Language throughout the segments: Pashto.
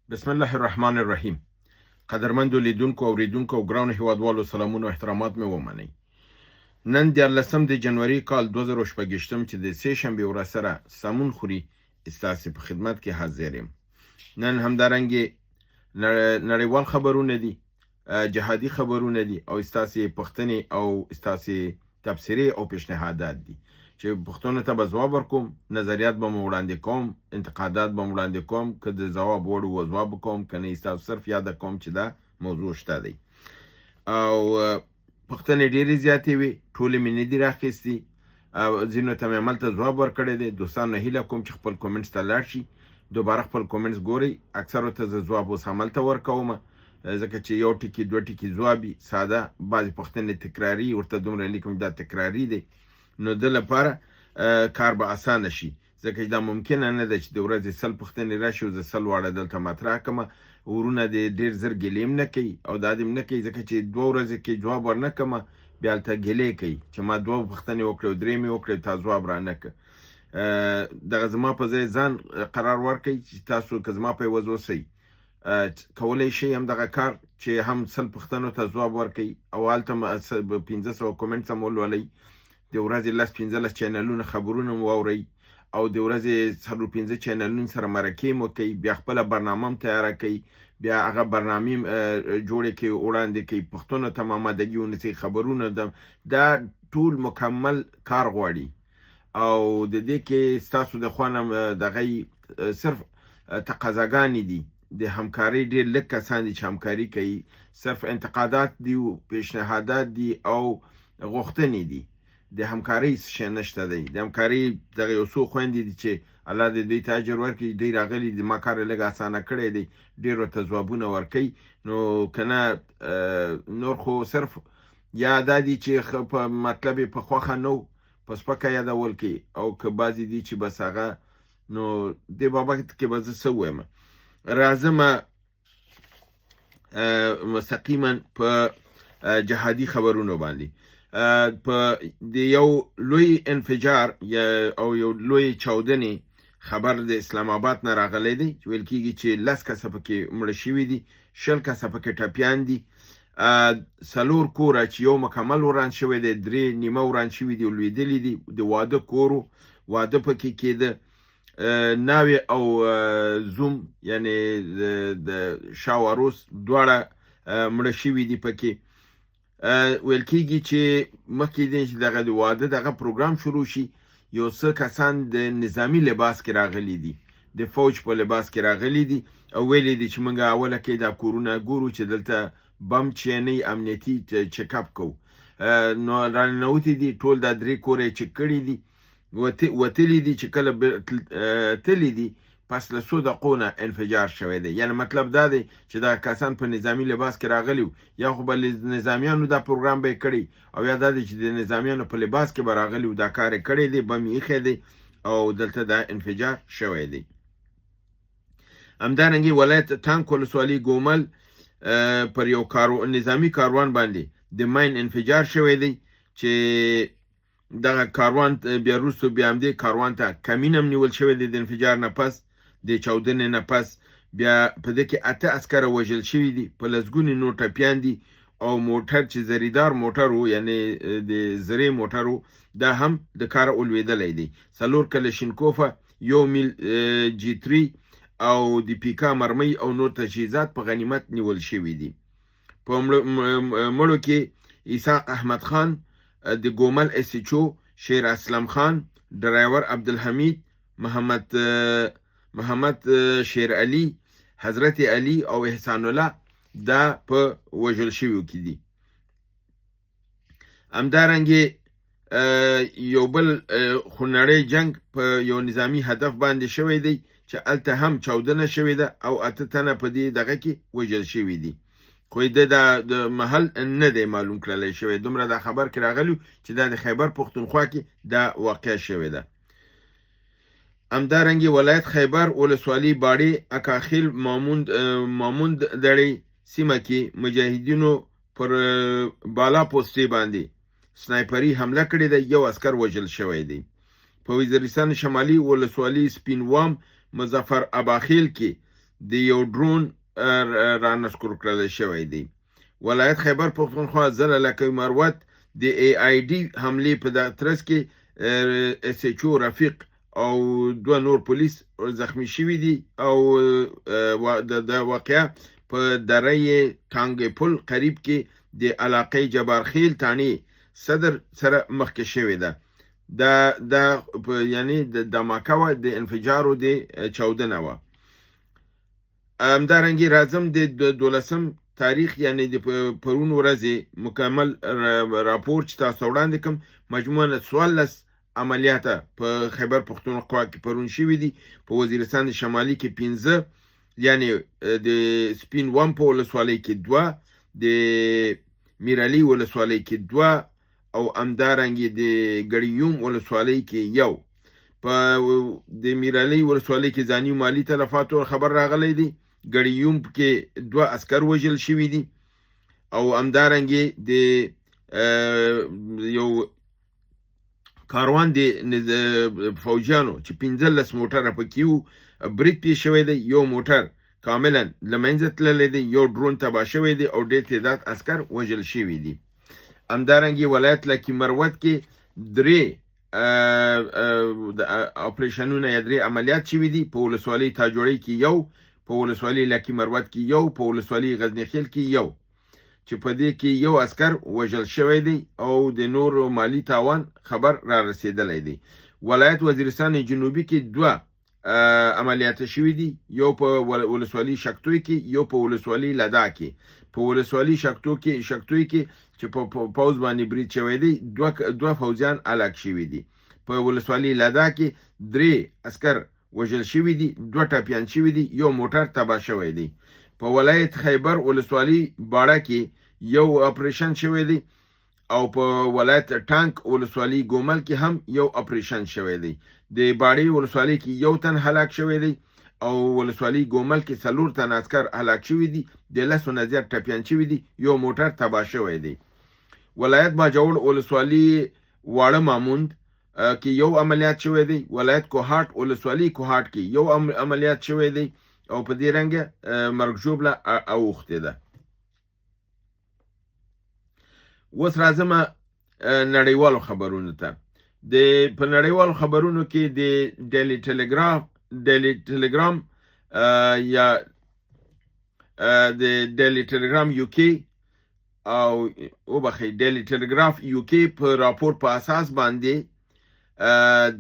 بسم الله الرحمن الرحیم. قدرمندو لیدونکو، اوریدونکو او ګرانو هیوادوالو، سلامونه او احترامات مې ومنئ. نن 13 د جنوري کال 2026 چې د سې شنبې ورځ سره سمون خوري، ستاسې په خدمت کې حاضر یم. نن همدارنګې نړیوال خبرونه دي، جهادي خبرونه دي او ستاسې پوښتنې او ستاسې تبصرې او پیشنهادات دي چې پوښتنو ته به ځواب ورکوم، نظریات به مو وړاندې کوم، انتقادات به مو وړاندې کوم. که د ځواب وړ و ځواب کوم، که نه ستاسو صرف یاده کوم چې دا موضوع شته دی. او پوښتنې ډېرې زیاتې وي، ټولې مې نه دي راخیستي او ځینو ته مې هملته ځواب ورکړی دی. دوستانو هیله کوم چې خپل comments ته لاړ شي، دوباره خپل comments ګورئ. اکثرو ته زه ځواب اوس هملته ورکوم، ځکه چې یو ټکي دوه ټکي ځواب وي ساده. بعضې پوښتنې تکراري، ورته دومره لیکم دا تکراري دی، نو د لپاره کار به اسانه شي، ځکه چې دا ممکنه نه ده چې د ورځې 100 پوښتنې راشي او زه 100 واړه دلته مطرح کړم. ورونه دې ډېر زر ګیلې هم نه کوي او دا دې هم نه کوي، ځکه چې 2 ورځې کې جواب ورنه کړم بیا هلته ګیلې کوي چې ما دوه پوښتنې وکړې او درې مې وکړې، تا ځواب را نه کړ. دغه زما په ځای ځان قرار ورکړئ چې تاسو که زما په عوض اوسئ کولی شئ هم دغه کار چې هم 100 پوښتنو ته ځواب ورکړئ او هلته 500 comments هم ولولئ، د ورځې 10 15 چینلونه خبرونه مو واورئ او د ورځې څلور پنځه چینلونو سره مرکې مو کوي، بیا خپله برنامه هم تیاره کوي، بیا هغه برنامې جوړې کوي، وړاندې کوي، پوښتنو ته هم آمادګي ونیسئ، خبرونه دا ټول مکمل کار غواړي. او د دې کې ستاسو د خوا نه دغه صرف تقاضاګانې دي، د همکارۍ ډېر لږ کسان دي چې همکاري کوي، صرف انتقادات دي، پیشنهادات دي او غوښتنې دي، د همکارۍ څه شی نشته دی. د همکارۍ دغه یو څو خویندې دي چې الله دې دوی ته اجر ورکړي، دوی راغلي دي، ما کار یې لږ اسانه کړی دی، ډېر ورته ځوابونه ورکوي. نو که نه نور خو صرف یا دا دي چې په مطلب یې په خوښه نه و، په سپکه یادول کوي، او که بعضې دي چې بس هغه نو دې بابت کې به زه څه ووایم. راځم مستقیما په جهادي خبرونو باندې. په د یو لوی انفجار او یو لوی چاودنې خبر د اسلام آباد نه راغلی دی چې ویل کیږي چې 10 کسه پکې مړه شوي دي، 20 کسه پکې ټپیان دي. 4 کوره چې یو مکمل وران شوی دی، 3 نیمه وران شوي دي او لوېدلي دي. د واده کورو واده پکې کېده، ناوې او زوم یعنې د شاه او عروس دواړه مړه شوي دي پکې. ویل کیږي چې مخکې دې چې دغه د واده دغه پروګرام شروع شي، یو څه کسان د نظامي لباس کې راغلي دي، د فوج په لباس کې راغلي دي او ویلي دي چې موږ اوله کې دا کورونه ګورو چې دلته بم چینی امنیتي check up کوو. نو راننوتي دي، ټول دا 3 کوره یې چک کړي دي، وتلي دي. چې کله تللي دي پس له څو دقیقو نه انفجار شوی دی. یعنې مطلب دا دی چې دا کسان په نظامي لباس کې راغلي وو، یا خو به نظامیانو دا پروګرام به یې کړی او یا دا دی چې د نظامیانو په لباس کې به راغلي وو، دا کار یې کړی دی، بم یې ایښی دی او دلته دا انفجار شوی دی. همدارنګه ولایت ټانک ولسوالي ګومل پر یو نظامي کاروان باندې د ماین انفجار شوی دی چې دغه کاروان بیا وروسته بیا همدې کاروان ته کمین هم نیول شوی دی. د انفجار نه پس، د چاودنې نه پس بیا په دې کې 8 عسکر وژل شوي دي، په لسګونو نور ټپیان دي او موټر چې زریدار موټر و، یعنې د زرې موټر و، دا هم د کاره ولوېدلی دی. 4 کلشینکوفه، 1 میل جي 3 او د پیکا مرمۍ او نور تجهیزات په غنیمت نیول شوي دي. په مړو کې اسحاق احمد خان، د ګومل اس ایچ او شیر اسلم خان، ډرایور عبدالحمید، محمد شیر علي، حضرت علي او احسان الله دا په وژل شویو کې دي. همدارنګه یو بل خونړی جنګ په یو نظامي هدف باندې شوی دی چې هلته هم چاودنه شوې ده او 8 تنه په دې دغه کې وژل شوي دي، خو د دا د محل نه دی معلوم کړلی شوی. دومره دا خبر کې راغلی چې دا د خیبر پښتونخوا کې دا واقع شوې ده. همدارنګه ولایت خیبر ولسوالي باړې اکاخیل ماموند دړې سیمه کې مجاهدینو پر بالا پوستې باندې سنایپري حمله کړې ده، یو عسکر وژل شوی دی. په وزیرستان شمالي ولسوالي سپین وام مظفر اباخیل کې د یو ډرون رانسکور کړل شوی دی. ولایت خیبر پښتونخوا ضلع لکه مروت د ای آی ډي حملې په ترڅ کې اس ایچ او رفیق او دوه نور پولیس زخمی شوي دي او د واقعه په دره ټانګ پل قریب کې د علاقې جبارخیل تاڼې صدر سره مخکې شوې ده. دا دا یعنی د دماکه وه، د انفجارو د چاودنه وه. همدارنګه راځم د 12 تاریخ، یعنی د پرون ورځې مکمل راپور چې تاسو وړاندې کوم. مجموعاً 14 عملیات په خیبر پښتونخوا کې پرون شوي دي. په وزیرستان شمالي کې 5، یعنی د سپین وم په ولسوالۍ کې 2، د میرعلي ولسوالۍ کې 2 او همدارنګه د ګړیوم ولسوالۍ کې 1. په د میرعلي ولسوالۍ کې ځاني مالي تلفاتو خبر راغلی دی. ګړیوم کې 2 عسکر وژل شوي دي او همدارنګه د یو کاروان د فوجیانو چې 15 موټره پکې وو برید پې شوی دی. یو موټر کاملا له منځه تللی دی، یو ډرون تباه شوی دی او ډېر تعداد عسکر وژل شوي دي. همدارنګه ولایت لکي مروت کې 3 اپریشنونه یا 3 عملیات شوي دي. په ولسوالۍ تاجوړۍ کې 1، په ولسوالۍ لکي مروت کې 1، په ولسوالۍ غزني خیل کې 1، چې په دې کې یو عسکر وژل شوی دی او د نورو مالي تاوان خبر را رسېدلی دی. ولایت وزیرستان جنوبي کې 2 عملیات شوي دي، یو په ولسوالۍ شکتوی کې، یو په ولسوالۍ لدا کې. په ولسوالۍ شکتوی کې چې په پوځ باندې برید شوی دی، دوه فوځیان هلاک شوي دي. په ولسوالۍ لدا کې 3 عسکر وژل شوي دي، 2 ټپیان شوي دي، یو موټر تباه شوی دی. په ولایت خیبر ولسوالۍ باړه کې یو اپریشن شوی دی او په ولایت ټانک ولسوالۍ ګومل کې هم یو اپریشن شوی دی. د باړې ولسوالۍ کې یو تن هلاک شوی دی او ولسوالۍ ګومل کې 4 تن عسکر هلاک شوي دي، د 10 نه زیات ټپیان شوي دي، یو موټر تباه شوی دی. ولایت باجوړ ولسوالۍ واړه ماموند کې یو عملیات شوی دی. ولایت کوهاټ ولسوالۍ کوهاټ کې یو عملیات شوی دی او په دې رنګه مرګ ژوبله اوښتې ده. اوس راځم نړیوالو خبرونو ته. په نړیوالو خبرونو کې د ډیلی ټیلیګرام یا د ډیلی ټیلیګرام یو کې او وبخښئ ډیلی ټیلیګراف یو کې په راپور په اساس باندې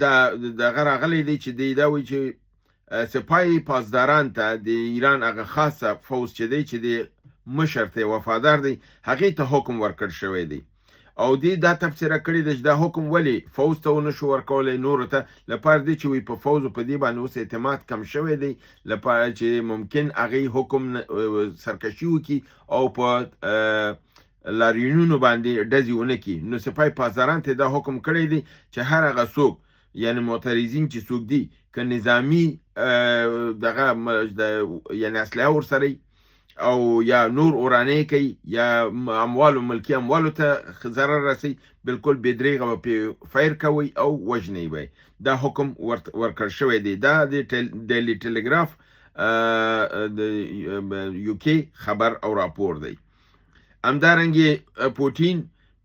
دا دغه راغلی دی چې دی دا وایي چې سپاه پاسداران ته د ایران هغه خاصه فوځ چې دی، چې د مشر ته وفادار دی، هغې ته حکم ورکړ شوی دی. او دی دا تبصره کړې ده چې دا حکم ولې فوځ ته ونه شو ورکولی نورو ته، لپاره دی چې وایي په فوځ په دې باندې اوس اعتماد کم شوی دی، لپاره چې ممکن هغې حکم سرکشي وکړي او په لاریونونو باندې ډزې ونه کړي. نو سپاه پاسداران ته دا حکم کړی دی چې هر هغه څوک، یعنی معترضین چې څوک دي، که نظامی دغه یعنی اسلحه ورسره او یا نور اورانې کوي یا اموالو ملکي اموالو ته ضرر رسوي، بالکل بې درېغه به پرې فیر کوي او وژني به. دا حکم ورکړ شوی دی. دا د ډیلی ټیلیګراف د یو کې خبر او راپور دی. همدارنګه پوتین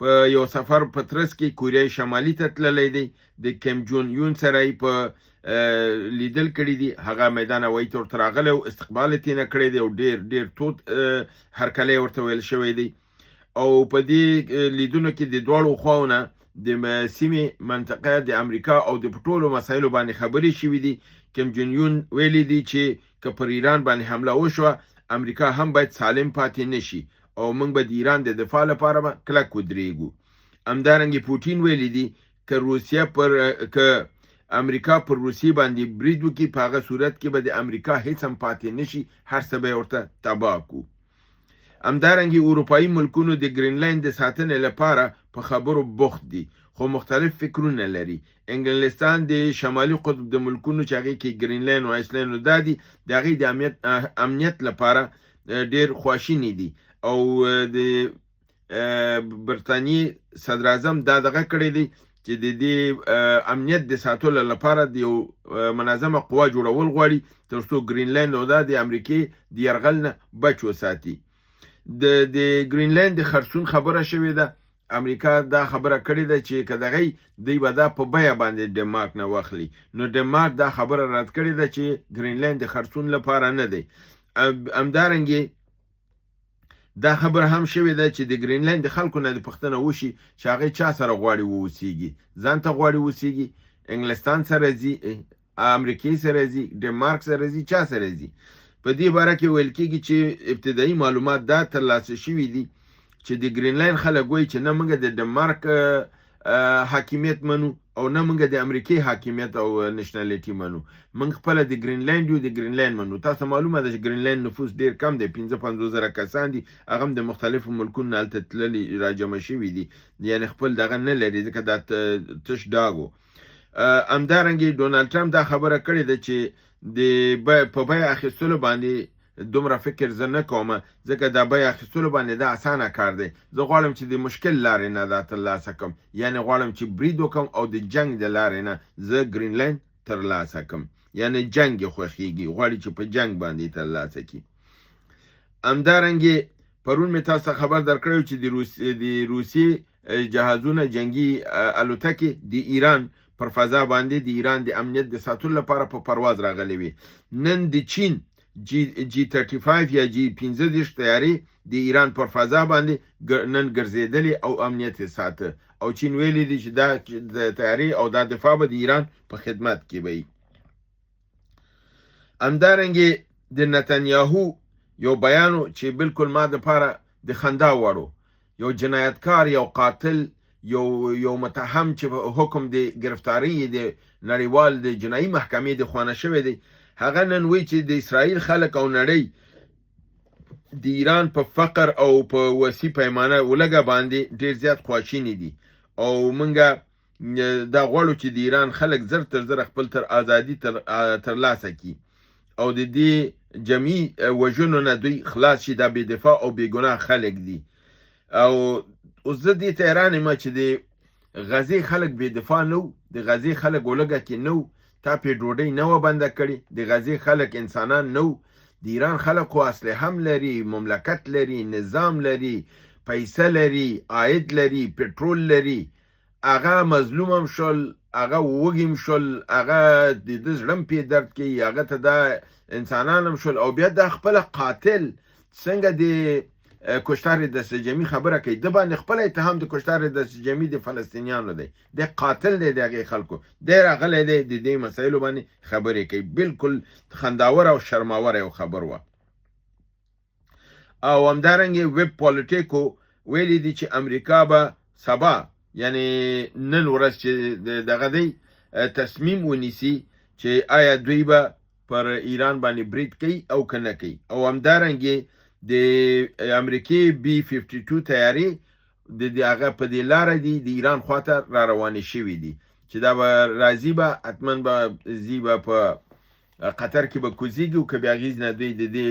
په یو سفر په ترڅ کې کوریای شمالي ته تللی دی، د کیم جون یون سره یې په لیدل کړي دي. هغه میدان هوایي ته ورته راغلی او استقبال یې ترېنه کړی دی او ډېر ډېر تود هرکلی ورته ویل شوی دی. او په دې لیدونو کې د دواړو خواو نه د سیمې منطقه د امریکا او د ټولو مسایلو باندې خبرې شوې دي. کیم جون یون ویلي دي چې که پر ایران باندې حمله وشوه، امریکا هم باید سالم پاتې نشي او موږ به د ایران د دفاع لپاره به کلک ودرېږو. همدارنګه پوتین ویلي دي که روسیه پر که امریکا پر روسیې باندې برید وکړي، په هغه صورت کې به د امریکا هیڅ هم پاتې نشي، هر څه به یې ورته تباه کړو. همدارنګه اروپایي ملکونو د ګرینلینډ د ساتنې لپاره په خبرو بوخت دي، خو مختلف فکرونه لري. انګلستان د شمالي قطب د ملکونو چې هغې کې ګرینلینډ او ایسلینډ دا دي، د هغې د امنیت لپاره ډېر خواشیني دي. او د برتانیې صدراعظم دا دغه کړی دی چې د دې امنیت د ساتلو لپاره د یو منظمه قوه جوړول غواړي تر څو ګرینلند او دا د امریکې د یرغل نه بچ وساتي. د ګرینلند د خرڅون خبره شوې ده. امریکا دا خبره کړې ده چې که دغه دوی به دا په بیه باندې ډنمارک نه واخلي، نو ډنمارک دا خبره رد کړې ده چې ګرینلند د خرڅون لپاره نه دی. همدارنګه دا خبره هم شوې ده چې د ګرینلند د خلکو نه د پوښتنه وشي چې هغه چا سره غواړي واوسیږي، ځان ته غواړي اوسیږي، انګلستان سره ځي، امریکې سره ځي، ډنمارک سره ځي، چا سره ځي. په دې باره کې ویل کېږي چې ابتدایي معلومات دا ترلاسه شوي دي چې د ګرینلند خلک وایي چې نه موږ د ډنمارک حاکمیت منو او نه موږ د امریکې حاکمیت او nationality منو، موږ خپله د ګرینلند یو، د ګرینلند منو. تاسو معلومه ده چې ګرینلند نفوس ډیر کم دی، 55,000 کسان دي، هغه هم د مختلفو ملکونو نه هلته تللي راجمع شوي دي، یعنې خپل دغه نه لري ځکه دا تش ډاګ و. همدارنګه ډونالډ ټرمپ دا خبره کړې ده چې د په بیه اخیستلو باندې دومره فکر زه نه کوم، ځکه دا بیه اخیستلو باندې دا اسانه کار دی، زه غواړم چې د مشکل لارې نه دا ترلاسه کړم، یعنې غواړم چې برید وکړم او د جنگ د لارې نه زه ګرینلند ترلاسه کړم، یعنې جنگ یې خوښیږي، غواړي چې په جنگ باندې ترلاسه کړي. همدارنګه پرون مې تاسو ته خبر درکړی چې د روسیې جهازونه جنگي الوتکې د ایران پر فضا باندې د ایران د امنیت د ساتلو لپاره په پرواز راغلي وي. نن د چین جي 35 یا جي 35 طیارې د ایران پر فضا باندې نن ګرځېدلې او امنیت یې ساته، او چین ویلي دي چې دا طیارې او دا دفاع به د ایران په خدمت کې وي. همدارنګه د نتنیاهو یو بیان چې بالکل ما دپاره د خندا وړو، یو جنایتکار، یو قاتل، یو متهم چې حکم د گرفتاری د نړیوال د جنایي محکمې د خوانه شوی دی، هغه نن وایي چې د اسرائیل خلک او نړۍ د ایران په فقر او په وسیع پیمانه ولږه باندې ډیر زیات خواشیني دي، او مونږه دا غواړو چې د ایران خلک زر تر زره خپل تر ازادي ترلاسه کړي او د دې جمعي وژنو نه دوی خلاص شي، دا بې دفاع او بې ګناه خلک دي. او اوس زه دې ته حیران یم چې د غزې خلک بې دفاع نه وو، د غزې خلک ولږه کې نه وو، تا پې ډوډۍ نه وه بنده کړې، د غزې خلک انسانان نه وو. د ایران خلک خو اسلحه هم لري، مملکت لري، نظام لري، پیسه لري، عاید لري، پټرول لري، هغه مظلوم هم شول، هغه وږي هم شول، هغه د ده زړه هم پې درد کوي، هغه ته دا انسانان هم شول، او بیا دا خپله قاتل څنګه د کشتار دست جمعي خبره کوي، ده باندې خپله اتهام د کشتار دست جمعي د فلسطینیانو دی، د قاتل دی د هغې خلکو، دی راغلی دی د دې مسایلو باندې خبرې کوي، بالکل خنداوره او شرماوره یو خبر وه. او همدارنګه ویب پولیټیکو ویلي دي چې امریکا به سبا یعنی نن ورځ چې دغه دی تصمیم ونیسي چې آیا دوی به پر ایران باندې برید کوي او که نه کوي. او همدارنګه د امریکې بي 52 طیارې د هغه په دې لاره دي د ایران خواته را روانې شوې دي چې دا به راځي، به حتما به ځي، به په قطر کې به کوزیږي، او که بیا غیز نه دوی د دې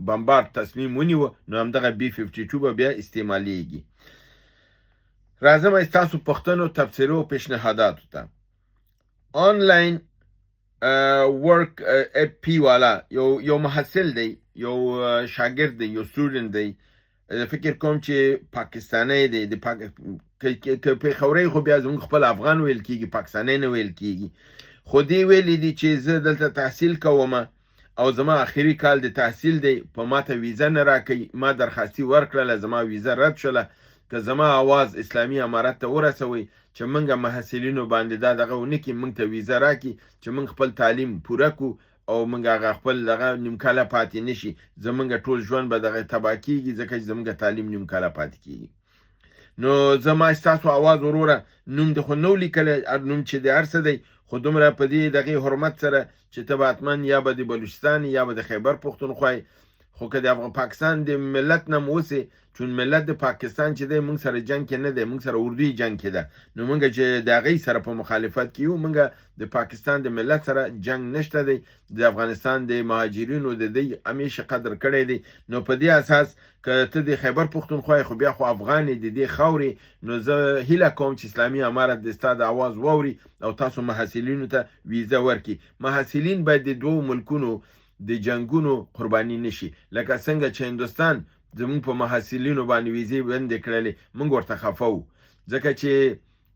بمبارد تصمیم ونیوه نو همدغه بي 52 به بیا استعمالیږي. راځم ستاسو پوښتنو، تبصرو، پیشنهاداتو ته. آنلاین ورک اپ پی والا یو محصل دی، یو شاګرد دی، یو student دی، فکر کوم چې پاکستانی دی، د که پېښورۍ خو بیا زموږ خپل افغان ویل کېږي، پاکستانی نه ویل کېږي، خو دی ویلي دي چې زه دلته تحصیل کوم او زما آخري کال د تحصیل دی، په ما ته ویزه نه راکوي، ما درخواستي ورکړله، زما ویزه رد شوله، که زما आवाज اسلامي امارت ته ورسوئ چې موږ محصلینو باندې دا دغه ونه کړي، موږ ته ویزه راکړي چې موږ خپل تعلیم پوره کړو او موږ هغه خپل دغه نیم کاله پاتې نه شي، زموږ ټول ژوند به دغه تباه کېږي ځکه چې زموږ تعلیم نیم کاله پاتې کېږي. نو زما ستاسو اواز وروره، نوم دې خو نه و لیکلی، نوم چې د هر څه دی، خو دومره په دې دغې حرمت سره چې ته به حتما یا به د بلوچستان یا به د خیبر پښتونخوا یې، خو که د افغان پاکستان د ملت نه مو وسې، چون ملت د پاکستان چې دی موږ سره جنګ کې نه دی، موږ سره اردوی جنګ کې ده، نو موږ چې د هغې سره په مخالفت کې یو، موږ د پاکستان د ملت سره جنګ نشته دی. د افغانستان د مهاجرینو د دی همیشه قدر کړی دی. نو په دې اساس که ته د خیبر پښتونخوا یې، خو بیا خو افغان یې د دې خاورې. نو زه هیله کوم چې اسلامي امارت د ستا د اواز واوري او تاسو محصلینو ته ویزه ورکړي. محصلین باید د دوو ملکونو د جنګونو قرباني نشي، لکه څنګه چې هندوستان زموږ په محصلینو باندې ویزې بندې کړلې، موږ ورته خفه وو، ځکه چې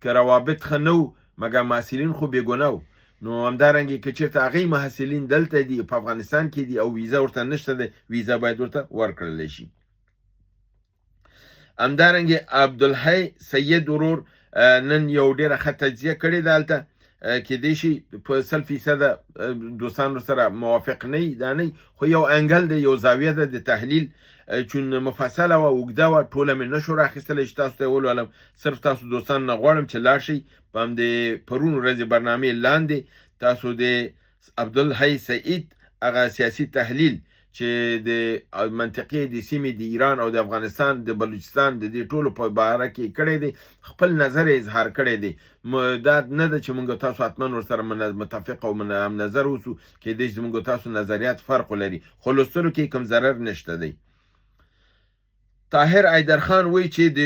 که روابط ښه نه وو، مګر محصلین خو بې ګناه وو. نو همدارنګه که چېرته هغوی محصلین دلته دي، په افغانستان کې دي او ویزه ورته نشته دی، ویزه باید ورته ورکړل شي. همدارنګه عبدالحی سید ورور نن یو ډیره ښه تجزیه کړې ده. هلته کېدای شي په 100% دوستانو سره موافق نه دا نه، خو یو انګل دی، یو زاویه ده د تحلیل، چون مفصله وه، اوږده وه، ټوله مې نشو راخیستلی چې تاسو ته یې ولولم. صرف تاسو دوستان نه غواړم چې لاړ شئ په همدې پرون ورځې برنامې لاندې تاسو د عبدالحی سعید هغه سیاسي تحلیل چې د منطقې، د سیمې، د ایران او د افغانستان، د بلوچستان، د دې ټولو په باره کې کړی دی، خپل نظر اظهار کړی دی. دا نه ده چې موږ تاسو حتما ورسره متفق او هم نظر اوسو، کېدای شي زموږ تاسو نظریات فرق ولري، خو لوستلو کې کوم ضرر نشته دی. طاهر ایدر خان وایي چې د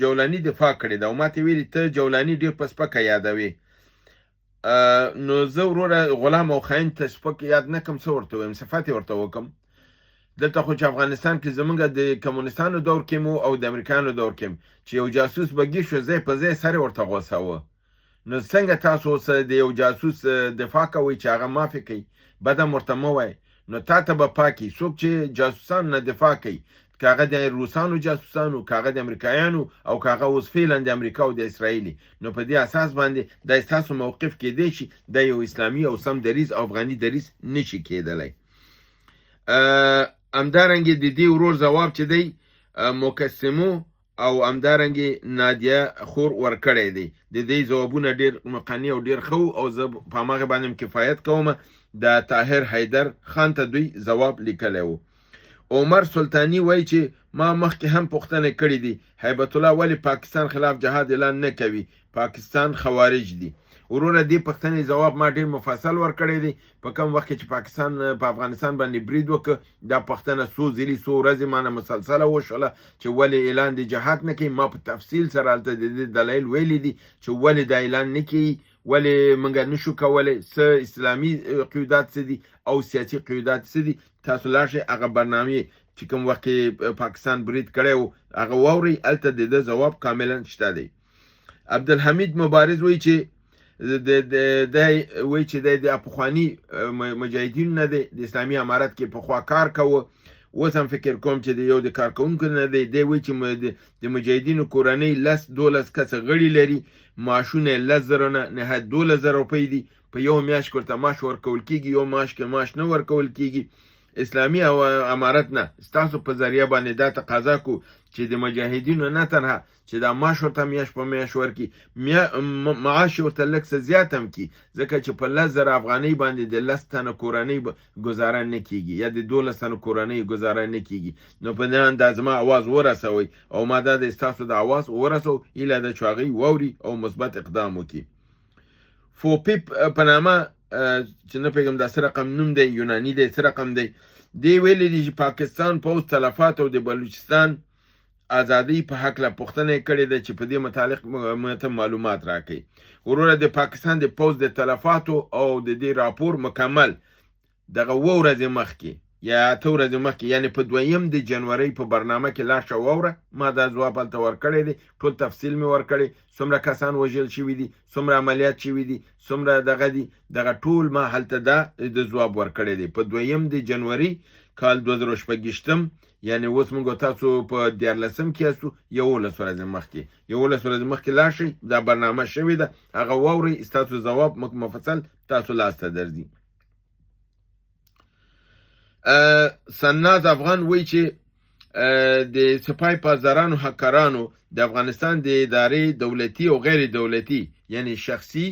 جولاني دفاع کړې ده او ماته ویلي ته جولاني ډېر په سپکه یادوې. نو زه وروره غلام او خاین ته سپک یاد نه کوم، څه ورته وایم، صفت یې ورته وکم. دلته خو چې افغانستان کې زمونږ د کمونستانو دور کې مو او د امریکایانو دور کې چې یو جاسوس به ګیر شو، ځای په ځای سر ورته غوساوه. نو څنګه تاسو اوس د یو جاسوس دفاع کوئ چې هغه معافي کوي، بد هم ورته مه وایئ، نو تا ته به پاکي. څوک چې جاسوسان نه دفاع کوي، که هغه د روسانو جاسوسانو، که هغه د امریکایانو او که هغه اوس فعلا د امریکا او د اسرائیل، نو په دې اساس باندې دا ستاسو موقف کېدای شي، دا یو اسلامي او سم دریځ او افغاني دریځ نشي کېدلی. همدارنګه د دې ورور ځواب چې دی مکسمو او همدارنګه نادیه خور ورکړی دی، د دې ځوابونه ډېر مقنع او ډېر ښه وو او زه په هماغه باندې هم کفایت کوم. د طاهر حیدر خان ته دوی ځواب لیکلی و. عمر سلطانی وایي چې ما مخکې هم پوښتنه کړې دي، هیبت الله ولې پاکستان خلاف جهاد اعلان نه کوي، پاکستان خوارج دي. وروره دې پوښتنې ځواب ما ډېر مفصل ورکړی دی. په کوم وخت کې چې پاکستان په افغانستان باندې برید وکړ، دا پوښتنه څو ځلي څو ورځې ما نه مسلسله وشوله چې ولې اعلان د جهاد نه کوي. ما په تفصیل سره هلته د دې دلایل ویلي دي چې ولې دا اعلان نه کوي، ولې موږ نشو کولی، څه اسلامي قیودات څه دي او سیاسي قیودات څه دي. تاسو لاړ شئ هغه برنامې چې کوم وخت کې پاکستان برید کړی و هغه واورئ، هلته د ده ځواب کاملا شته دی. عبدالحمید مبارز وایي چې دی وایي چې دی د پخواني مجاهدینو نه دی، د اسلامي امارت کې پخوا کار کاوه، اوس هم فکر کوم چې د یو د کارکوونکو نه دی. دی وایي چې د مجاهدینو کورنۍ 10 12 کسه غړي لري، معاشونه یې 10,000 نه نهایت 12,000 روپۍ دي، په یو میاشت کې ورته معاش ورکول کېږي، یو معاش کې معاش نه ورکول کېږي. اسلامي او امارت نه ستاسو په ذریعه باندې دا تقاضا کو چې د مجاهدینو نه تنها چې دا معاش ورته میاشت په میاشت ورکړي، معاش ورته لږ څه زیات هم کړي، ځکه چې په 10,000 افغانۍ باندې د 10 تنه کورنۍ ګزاره نه کېږي یا د 12 تنه کورنۍ ګزاره نه کېږي. نو په دې انداز زما اواز ورسوئ او ما دا د ستاسو د اواز ورسو، هیله ده چې هغوی واوري او مثبت اقدام وکړي. فوپیپ په نامه چې نه پوهېږم دا څه رقم نوم دی، یوناني دی، څه رقم دی، دی ویلي دي چې پاکستان پوځ تلفات او د بلوچستان ازادۍ په هکله پوښتنه یې کړې ده چې په دې متعلق موږ ته معلومات راکړي. وروره د پاکستان د پوځ د تلفاتو او د دې راپور مکمل دغه 7 ورځې مخکې یا 8 ورځې مخکې، یعنې په 2 د جنورۍ په برنامه کې لاړ شه واوره، ما دا ځواب هلته ورکړی دی، ټول تفصیل مې ورکړی، څومره کسان وژل شوي دي، څومره عملیات شوي دي، څومره دغه دي، دغه ټول ما هلته دا د ځواب ورکړی دی په 2 د جنوري کال 2026، یعنې اوس موږ تاسو په 13 کې یاستو، 11 ورځې مخکې، 11 ورځې مخکې لاړ شئ، دا برنامه شوې ده، هغه واورئ، ستاسو ځواب مفصل تاسو لاسته درځي. سناز افغان وایي چې د سپای پاسدارانو هکرانو د افغانستان د ادارې دولتي او غیر دولتي، یعنی شخصي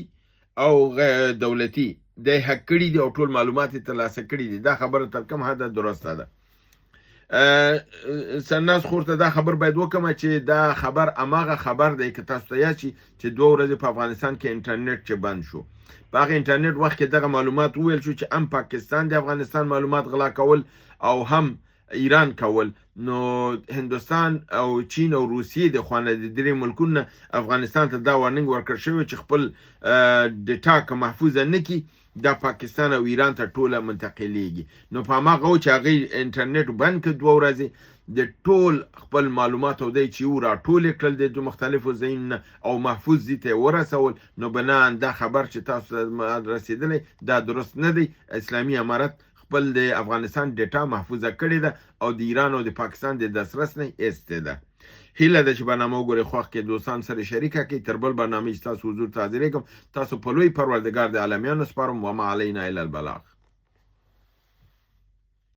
او غیر دولتي دی هک کړي دي او ټول معلومات یې ترلاسه کړي دي. دا خبره تر کوم حده درسته ده؟ سرناز خور ته دا خبر باید وکم چې دا خبر اماغه خبر دی که تاسو ته یاد شي چې 2 ورځې په افغانستان کې انټرنیټ چې بند شو، په هغه انټرنیټ وخت کې دغه معلومات وویل شو چې هم پاکستان د افغانستان معلومات غلا کول او هم ایران کول. نو هندوستان او چین او روسیې د خوانه د درې ملکونو افغانستان ته دا وارننګ ورکړ شوی چې خپل ډیټا که محفوظه نه کړي دا پاکستان او ایران ته ټوله منتقلیږي. نو په هماغه و چې هغوی انټرنیټ بند کړ 2 ورځې، د ټول خپل معلومات او دی چې یو راټول یې کړل د دوه مختلفو ځایونو نه او محفوظ ځای ته یې ورسول. نو بناً دا خبر چې تاسو ته رسېدلی دا درست نه دی. اسلامي امارت خپل د افغانستان ډیټا محفوظه کړې ده او د ایران او د پاکستان د دسترس نه یې ایستې ده. هیله ده چې برنامه وګورئ، خوښ کړئ، دوستان سره شریکه کړئ. تر بل برنامې چې تاسو حضور ته حاضرېږم، تاسو په لوی پروردګار د عالمیانو سپارم. وما علینا الا البلاغ.